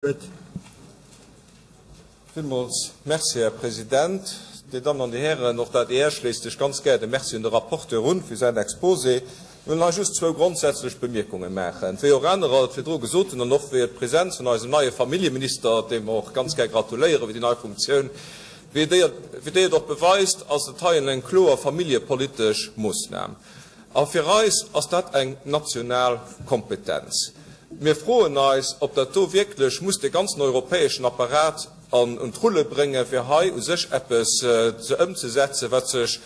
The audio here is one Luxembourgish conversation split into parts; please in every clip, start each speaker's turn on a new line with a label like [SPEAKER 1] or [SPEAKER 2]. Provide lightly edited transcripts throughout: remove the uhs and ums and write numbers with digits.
[SPEAKER 1] Huet.
[SPEAKER 2] Villmools Merci, Här President. Dir Dammen an Dir Hären, och d'ADR schléisst sech ganz gär dem Merci un de Rapporteur un fir säin Exposé. Mir wëllen hei just zwou grondsätzlech Bemierkunge maachen. Wéi och anerer et virdru gesot hunn an och wéi et d'Presenz vun eisem neie Familljeminister, deem mer och ganz gär gratuléiere fir déi nei Funktioun, wéi déi et och beweist, ass et hei eng kloer familljepolitesch Moossnam. A fir eis ass dat eng national Kompetenz. Mir froen eis, ob dat do wierklech muss de ganzen europäeschen Apparat an un d'Rulle bréngen, fir hei u sech eppes ze ëmzesetzen, wat sech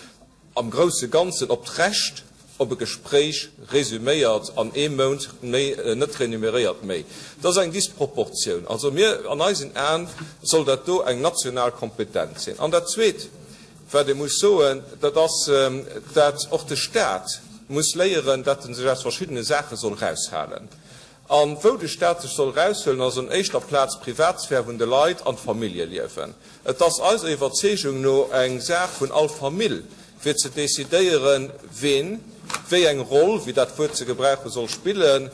[SPEAKER 2] am grousse Ganzen op d'Recht op e Gespréich résuméiert an ee Mount méi net renuméréiert méi. Dat ass eng Disproportioun. Also mir, an eisen Aen soll dat do eng national Kompetenz sinn. An dat Zweet, Wat ee muss soen, dat ass, dat och de Stat muss léieren, dat en sech aus verschiddene Saache soll eraushalen. A wou de Stat sech soll eraushuelen, ass un éischter Plaz d'Privatsphär vun de Leit an d'Familljeliewen. Et ass eiser Iwwerzeegung no eng Saach vun all Famill, fir ze decidéieren, ween wéi eng Roll, wéi dat Wuert ze gebrauchen, soll spillen,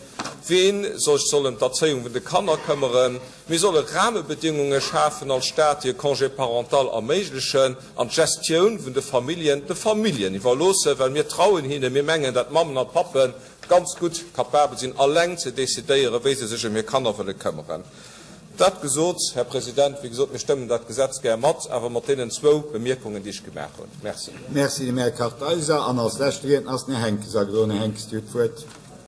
[SPEAKER 2] ween sech soll ëm d'Erzéiung vun de Kanner këmmeren. Mir solle Rahmebedingunge schafen als Staat, déi e Congé parental erméiglechen an d'Gestioun vun de Familljen de Familljen iwwerloossen, well mir trauen hinnen, mir mengen, dat d'Mammen an d'Pappe ganz gutt capabel sinn, alleng ze decidéieren, wéi se sech ëm hir Kanner wëlle këmmeren. Dat gesot, Här President, wéi gesot, mir stëmmen dat Gesetz gär mat, awer mat deenen zwou Bemierkungen, déi ech gemaach hunn. Merci.
[SPEAKER 1] Merci dem Här Kartheiser. An als leschte Riedner ass den Här Henckes agedroen. Här Henckes, Dir hutt d'Wuert.